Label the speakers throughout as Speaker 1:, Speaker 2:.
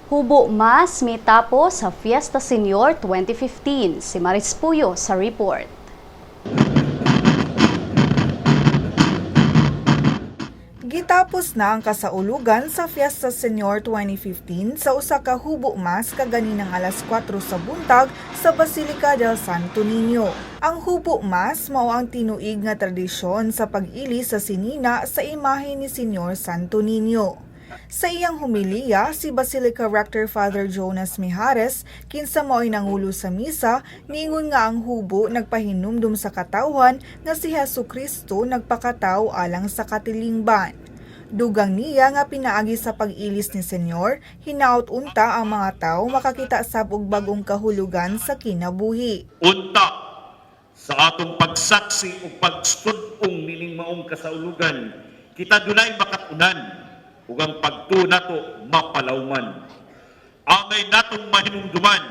Speaker 1: Hubo Mass mitapos sa Fiesta Senior 2015. Si Maris Puyo sa report.
Speaker 2: Gitapos na ang kasaulugan sa Fiesta Senior 2015 sa usa ka hubo mass kaganinang alas 4 sa buntag sa Basilica del Santo Niño. Ang hubo mass mao ang tinuig nga tradisyon sa pag-ili sa sinina sa imahe ni Senyor Santo Niño. Sa iyang humiliya, si Basilica Rector Father Jonas Mijares, kinsa mao'y nangulo sa misa, niingon nga ang hubo nagpahinumdum sa katawhan nga si Hesu Kristo nagpakataw alang sa katilingban. Dugang niya nga pinaagi sa pag-ilis ni Senyor, hinaot unta ang mga tao makakita sab og bagong kahulugan sa kinabuhi.
Speaker 3: Unta sa atong pagsaksi ug pagstud-ong nining maong kasaulugan, kita dunay makatunan ug ang pagtuo nato mapalawman. Angay natong mahinumduman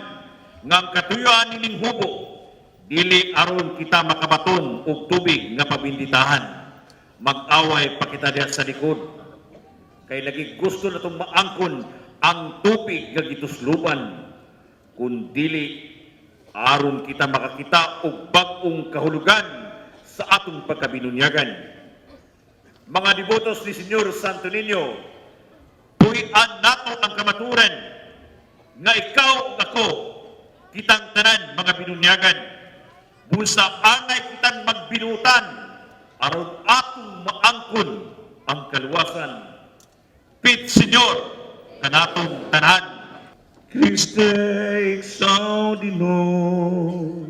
Speaker 3: nga ang katuyuan nining hubo dili aron kita makabaton og tubig nga pabinditahan. Mag-away pa kita diha sa likod. Kay lagi gusto natong maangkon ang tubig nga gitusluban, kun dili aron kita makakita og bag-ong kahulugan sa atong pagkabinunyagan. Mga debotos ni Senyor Santo Niño, puy-an nato ang kamaturan nga ikaw ug ako, kitang tanan mga binunyagan. Busa angay kitang magbinutan aron atong maangkon ang kaluwasan. Pit Senyor, kanatong tanan. Christe exaudi nos.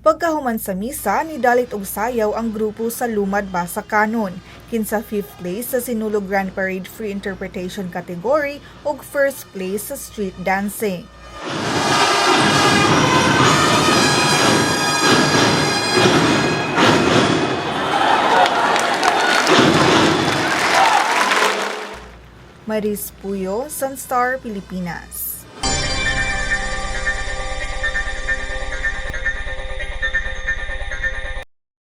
Speaker 2: Pagkahuman sa misa, nidalit og sayaw ang grupo sa Lumad Basakanon, kinsa 5th place sa Sinulog Grand Parade Free Interpretation category ug first place sa street dancing. Maris Puyo, Sunstar, Pilipinas.